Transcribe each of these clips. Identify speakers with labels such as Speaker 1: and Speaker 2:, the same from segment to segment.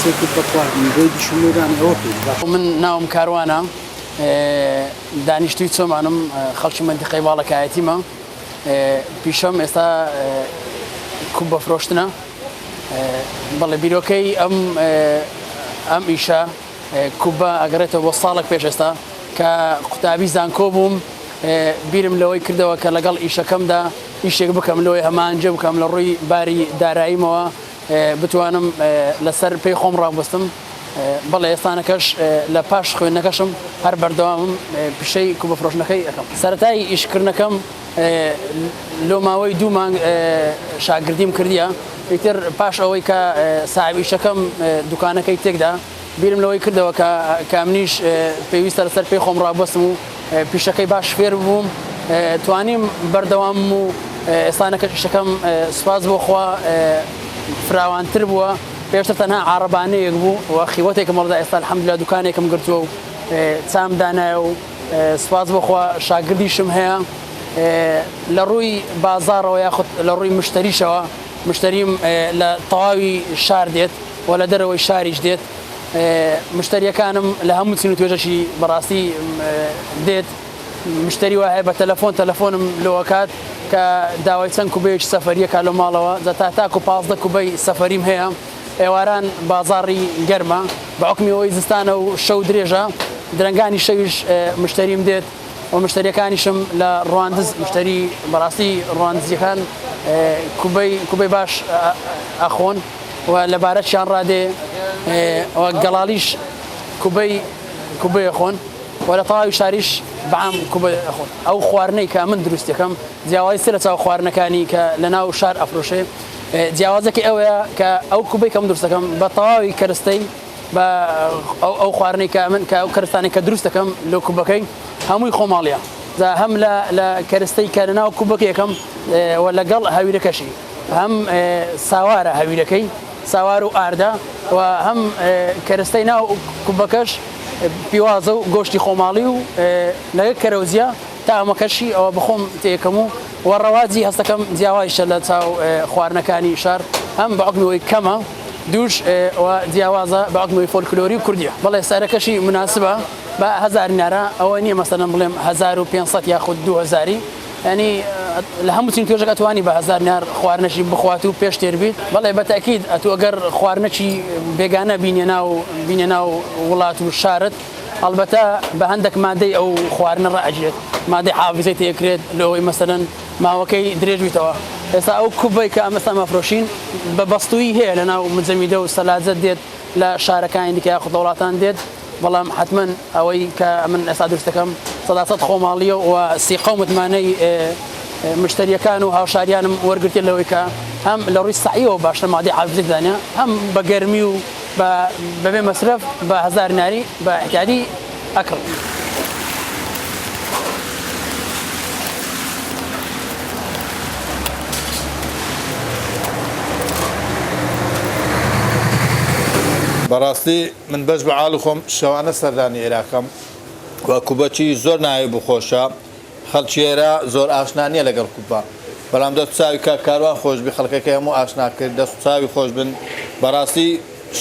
Speaker 1: سێ کوبە خواردنی بۆی دیشم لۆ دانێ ئەوە پێی باشە.
Speaker 2: من ناوم کاروانە دانیشتوی چۆمانم خەڵکی مەنتیقەی باڵەکایەتیمە پیشەم ئێستا کوبە فرۆشتنە بەڵێ بیرۆکەی ئەم ئەم ئیشە کوبە ئەگەڕێتەوە بۆ ساڵێک پێش ئێستا کە قوتابی زانکۆ بووم بیرم لەوەی کردەوە کە لەگەڵ ئیشەکەمدا ئیشێک بکەم لەوەی هەمانجە بکەم لە ڕووی باری داراییمەوە بتوانم لەسەر پێی خۆم ڕابستم بەڵێ ئێستانەکەش لە پاش خوێندنەکەشم هەر بەردەوامم پیشەی کوبە فرۆشتنەکەی ئەکەم. سەرەتای ئیشکردنەکەم لۆ ماوەی دوو مانگ شاگردیم کردیە ئیتر پاش ئەوەی کە ساحێب ئیشەکەم دوکانەکەی تێکدا بیرم لەوەی کردەوە کە کە منیش پێویستە لەسەر پێی خۆم ڕابوەستم و پیشەکەی باش فێر ببووم توانیم بەردەوامم و ئێستانەکەش ئیشەکەم سوپاس بۆ خوا فراوانتر بووە پێشتر تەنها عاڕەبانەیەک بوو و خیوەتێکم هەڵدا ئێستا الحمدللە دوکانێکم گرتووە و چام دانایە و سوپاس بۆ خوا شاگردیشم هەیە لە ڕووی بازاڕەوە یاخود لە ڕووی مشتەریشەوە مشتەریم لە تەواوی شار دێت و لە دەرەوەی شاریش دێت مشتەریەکانم لە هەموو چین و توێژەکی بەڕاستی دێت مشتەری وا هەیە بە تەلەفۆن تەلەفۆنم لۆ ئەکات کە داوای چەند کوبەیەکی سەفەریە کا لۆ ماڵەوە جا تا تاکو 15 کوبەی سەفەریم هەیە ئێواران بازاڕی گەرمە بە حوکمی ئەوەی زستانە و شەو درێژە درەنگانی شەویش مشتەریم دێت و مشتەریەکانیشم لە ڕواندز مشتەری بەڕاستی ڕواندزیەکان کوبەی کوبەی باش ئەخۆن و لە بارەکیان ڕادێ و گەڵاڵیش کوبەی کوبەی ئەخۆن. وە لە تەواوی شاریش بە عام کوبە ئەخۆن. ئەو خواردنەی کە من دروستی ئەکەم جیاوازی چ لە چاو خواردنەکانی کە لە ناو شار ئەفرۆشێ جیاوازەکەی ئەوەیە کە ئەو کوبەی کە من دروست دەکەم بە تەواوی کەرستەی بە ئەو ئەو خواردنەی کە من کە ئەو کەرستانەی کە دروست دەکەم لۆ کوبەکەی هەمووی خۆماڵیە جا هەم لە لە کەرستەی کە لە ناو کوبەکەی ئەکەم و لەگەڵ هەویرەکەشی هەم ساوارە هەویرەکەی ساوار و ئاردە و هەم کەرستەی ناو کوبەکەش پیوازە و گۆشتی خۆماڵی و لەگەڵ کەرەوزیە تامەکەشی ئەوە بەخۆم تێکەم و وە ڕەواجی هەستەکەم جیاوازیشە لە چاو خواردنەکانی شار هەم بە حوکمی ئەوەی کەمە دووش وە جیاوازە بە حوکمی ئەوەی فۆلکلۆری و کوردیە بەڵێ سعرەکەشی مناسبە بە هەزار دینارە ئەوە نییە مەسەلەن بڵێم 1500 یاخود 2000 یانی لە هەموو چین توێژێک ئەتوانی بە 1000 دینار خواردنەکی بخوات و پێش تێر بیت بەڵێ بە تەئکید ئەتوو ئەگەر خواردنەکی بێگانە بینیە ناو بینیە ناو وڵات و شارت ئەڵبەتە بە هەندێک مادەی ئەو خواردنە ڕائەگیرێت مادەی حافزەی تێکرێت لەوەی مەسەلەن ماوەکەی درێژ بیتەوە ئێستا ئەو کوبەی کە ئەمە ئێستا مەفرۆشین بە بەستوویی هەیە لە ناو مجەمیدە و سەلاجە دێت لە شارەکانی دیکە یاخود لە وڵاتان دێت بەڵام حەتمەن ئەوەی کە من ئێستا دروست دەکەم سەدا سەد خۆماڵییە و سیقە و متمانەی مشتەرییەکان و هاوشاریانم وەرگرتیە لەوەی کە هەم لە ڕووی سەعیەوە باشتر مادەی حافزی تێدا هەم بە گەرمی و بە بەبێ مەسرەف بە 1000 دیناری بە ئیعتیادی ئەکڕن.
Speaker 3: بەڕاستی من بەش بە عاڵی خۆم شەوانە سەردانی ئێراکەم و کوبەچی زۆر نایب و خۆشە خەڵکی ئێرە زۆر ئاشنا نییە لەگەڵ کوبە بەڵام دەست چاوی کاک کاروان خۆش بی خەڵکەکەی هەموو ئاشنا کرد دەست چاوی خۆش بن بەڕاستی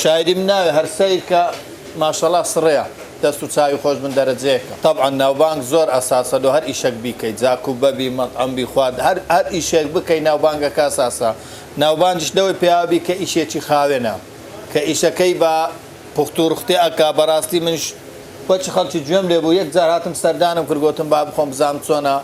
Speaker 3: شایدیم ناوێ هەر سەیر کە ماشەڵا سڕەیە دەست و چاوی خۆش بن دەرەجەیەکە تەبعەن ناوبانگ زۆر ئەساسە لۆ هەر ئیشەک بیکەی جا کوبە بی مەتعەم بی خوارد هەر هەر ئیشێک بکەی ناوبانگەکە ئەساسە ناوبانگیش لەوەی پێیا بی کە ئیشێکی خاوێنە کە ئیشەکەی بە پوخت و ڕوختێ ئەکا بەڕاستی منیش وەچ خەڵکی گوێم لێ بوو یەک جار هاتم سەردانم کرد گۆتم با بخۆم بزانم چۆنە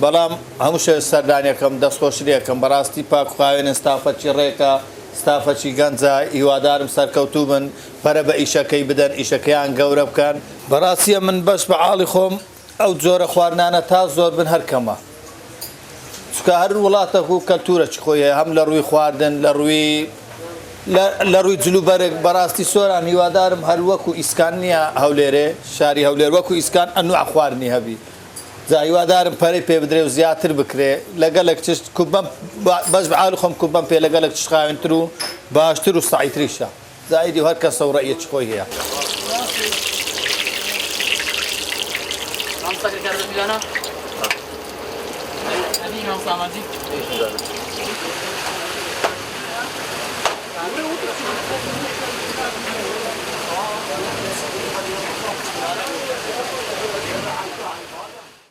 Speaker 3: بەڵام هەموو شەوێ سەردانیەکەم دەستخۆشی لێکەم بەڕاستی پاک و خاوێنن ستافەکی ڕێکە ستافەکی گەنجە هیوادارم سەرکەوتوو بن پەرە بە ئیشەکەی بدەن ئیشەکەیان گەورە بکەن. بەڕاستیە من بەش بە عاڵی خۆم ئەو جۆرە خواردنانە تا زۆر بن هەر کەمە چونکە هەر وڵاتەک و کەلتورەکی خۆی هەیە هەم لە ڕووی خواردن لە ڕووی لە ڕووی جل و بەرگ بەڕاستی سۆران هیوادارم هەر وەکو ئیسکان نییە هەولێرێ شاری هەولێر وەکو ئیسکان ئەنوع خواردنی هەبی جا هیوادارم پەرەی پێ بدرێ و زیاتر بکرێ لەگەلک چشت کوبەم بەش بە عالی خۆم کوبەم پێ لەگەلک چشت خاوێنتر و باشتر و سەعیتریشە جا ئیدی هەر کەسە و ڕەئیەکی خۆی هەیە.